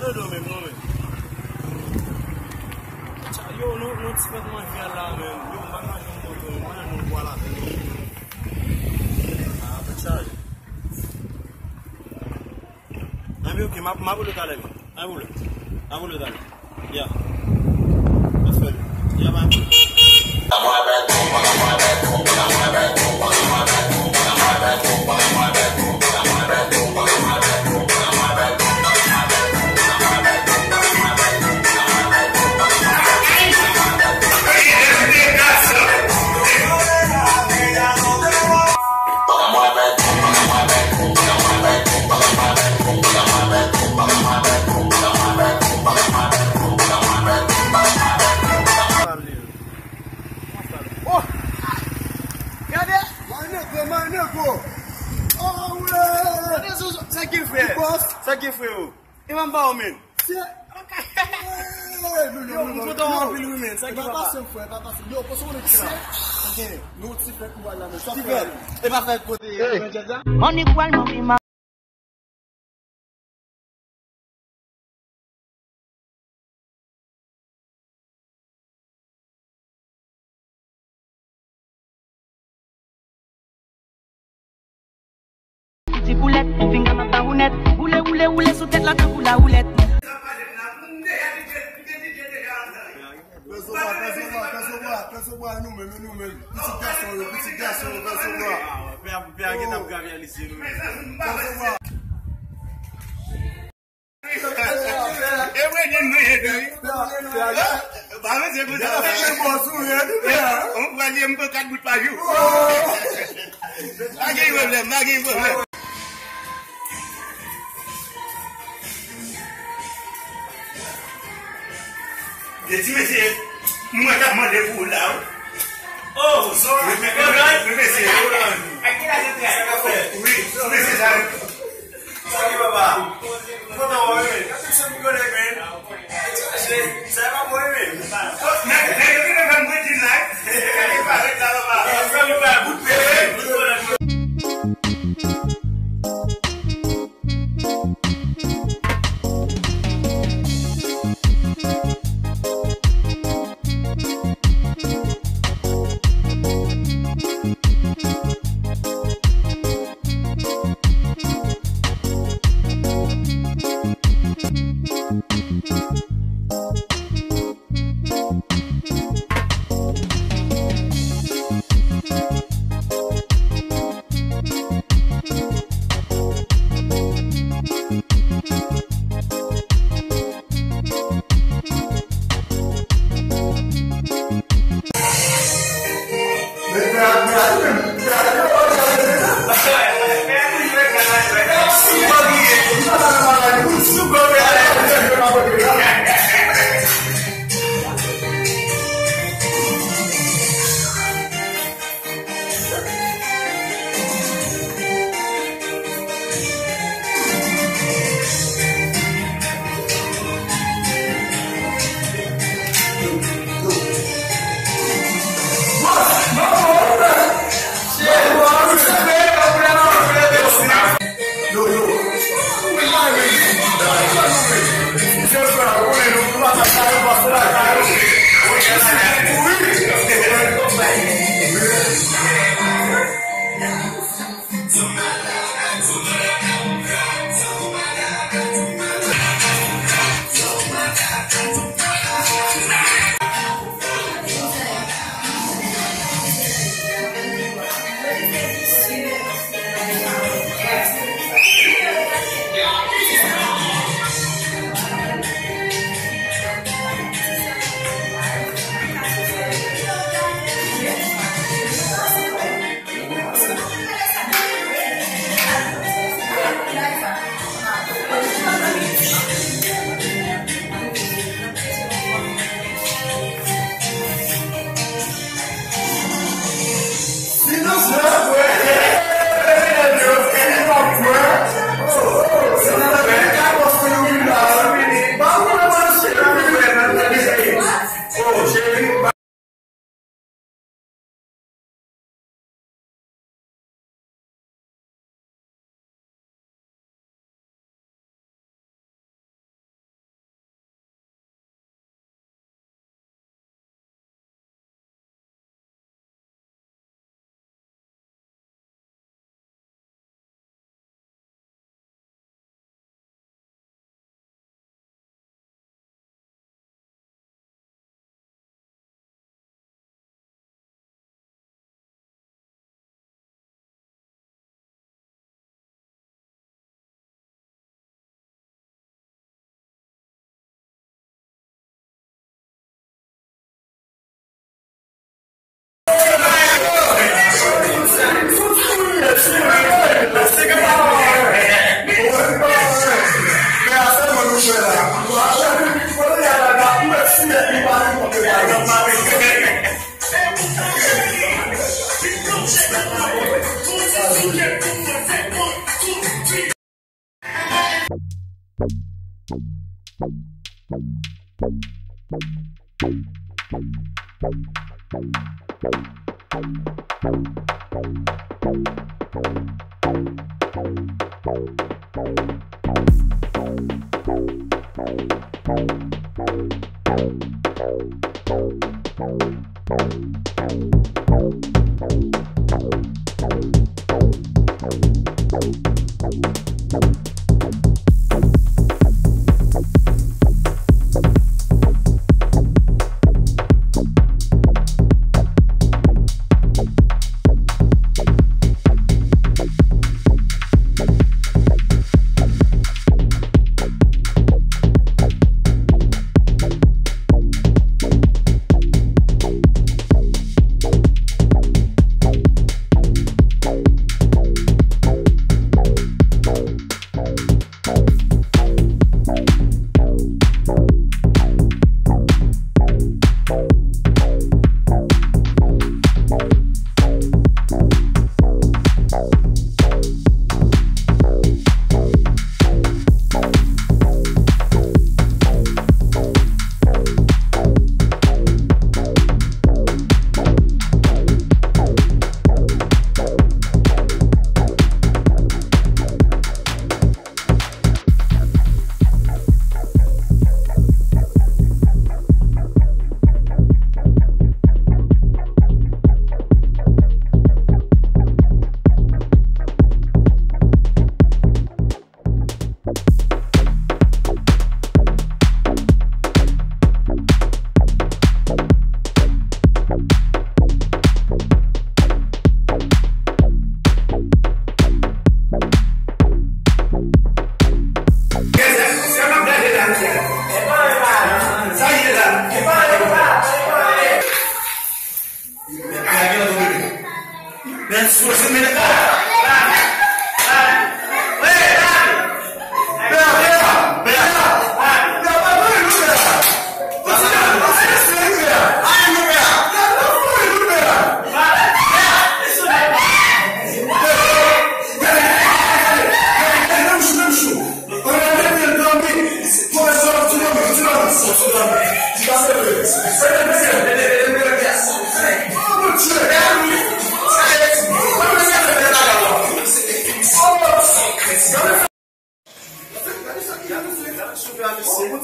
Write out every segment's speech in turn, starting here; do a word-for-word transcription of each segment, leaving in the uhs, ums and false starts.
Yo, non, non, ti fèt manje a la, men. Yo, m pa manje yon kote, men, mwen, nou, vwala. Ah, tèt chaje. Anben, ok, m ap, m ap rele w talè, man. M ap rele w. M ap rele w talè. Ya. Let's go. Ya, man. Oh! Gade! My nigga, my nigga! Oh, yeah! Gade sou, sa ki l fè? Boss! Sa ki l fè, yo? E pa m ba w, men. Se... Yo, m kontan w anpil, wi, men. Sa ki papa? E pa pase, frè, e pa pase. Yo, pase w nan ti la. Ok. Nou ti fèt nou al la, men. Ti fèt. E pa fèt kote, eh, Manchester? Money gwal, money ma- Ti poulèt, fin gama pa wounèt. Woule, woule, woule sou tèt la tankou la woulèt. Pèso bwa, pèso bwa, pèso bwa, pèso bwa, e nou menm, e nou menm. Pitit gason yo, pitit gason yo, pèso bwa. Pè a, pè a gen nan gravy a li se nou menm. Pèso bwa. E mwen di mwen ye tou wi. Ba mwen se pou sa. On pral ye m pran kat bout pa jou. Pa gen pwoblèm, pa gen pwoblèm. Gen ti mesye, mwen k ap mande pou ou la, wi. Oh, wi, mesye. Ak ki laj ou te a? Wi, ti mesye sa, wi. Sa ki papa? Kontan wè, wi. Gade se pou konnen, men. Sa pa bon, wi, men. Nèg, nèg yo vin fè m mwen di la, wi. Gade parèt la, papa. Sa ki pa bout peye.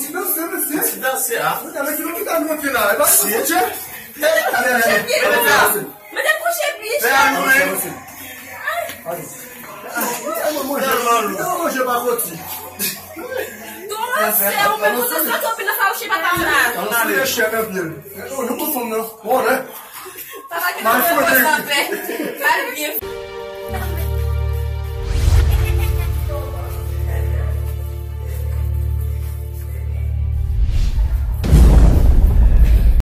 Ti danse, mesye. Ti danse, a. Mesye, mesye. Mesye, kouche pye, chè. Manje pa koti. Don Lanse, ou menm konsa sot anpil nan fawouche papa sa. Ann ale. Chè nan pye l. Nou konn fanm nan. Bon, lè. Papa ki nan fè sa fè. Mal byen.